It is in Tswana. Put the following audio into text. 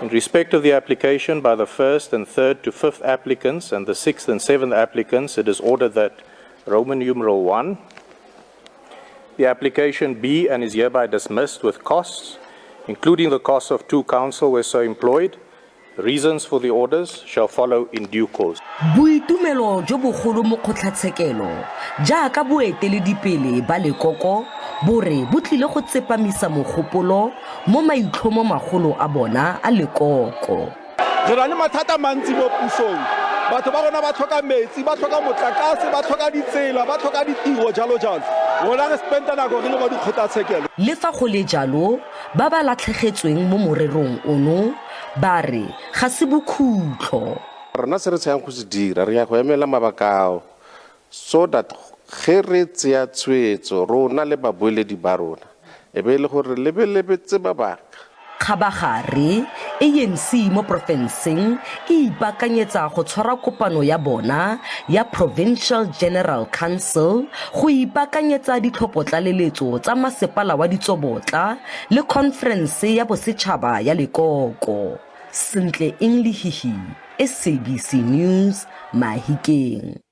In respect of the application by the first and third to fifth applicants and the sixth and seventh applicants, it is ordered that Roman numeral 1, the application be and is hereby dismissed with costs, including the costs of two counsel where so employed. Reasons for the orders shall follow in due course. Boitumelo jo bogolo mo kgotlatshekelo jaaka boeteledipele ba lekoko bo re bo tlile go tsepamisa mogopolo mo maitlhomomagolo a bona a lekoko. Re na le mathata a mantsi mo pusong. Batho ba rona ba tlhoka metsi, ba tlhoka motlakase, ba tlhoka ditsela, ba tlhoka ditiro, jalo jalo. Rona re spenda nako re le mo dikgotlatshekelo. Le fa go le jalo, ba ba latlhegetsweng mo morerong ono ba re ga se bokhutlo. Rona se re tshayang go se dira, re ya go emela mabaka ao so that ge re tseya tshwetso rona le babueledi ba rona e be e le gore re lebelebetse mabaka. Kgabagare, ANC mo porofenseng e ipaakanyetsa go tshwara kopano ya bona ya Provincial General Council go ipaakanyetsa ditlhophotlaleletso tsa masepala wa Ditsobotla le khonferense ya bosetšhaba ya lekoko. Sentle Eng Lehihi, SABC News, Mahikeng.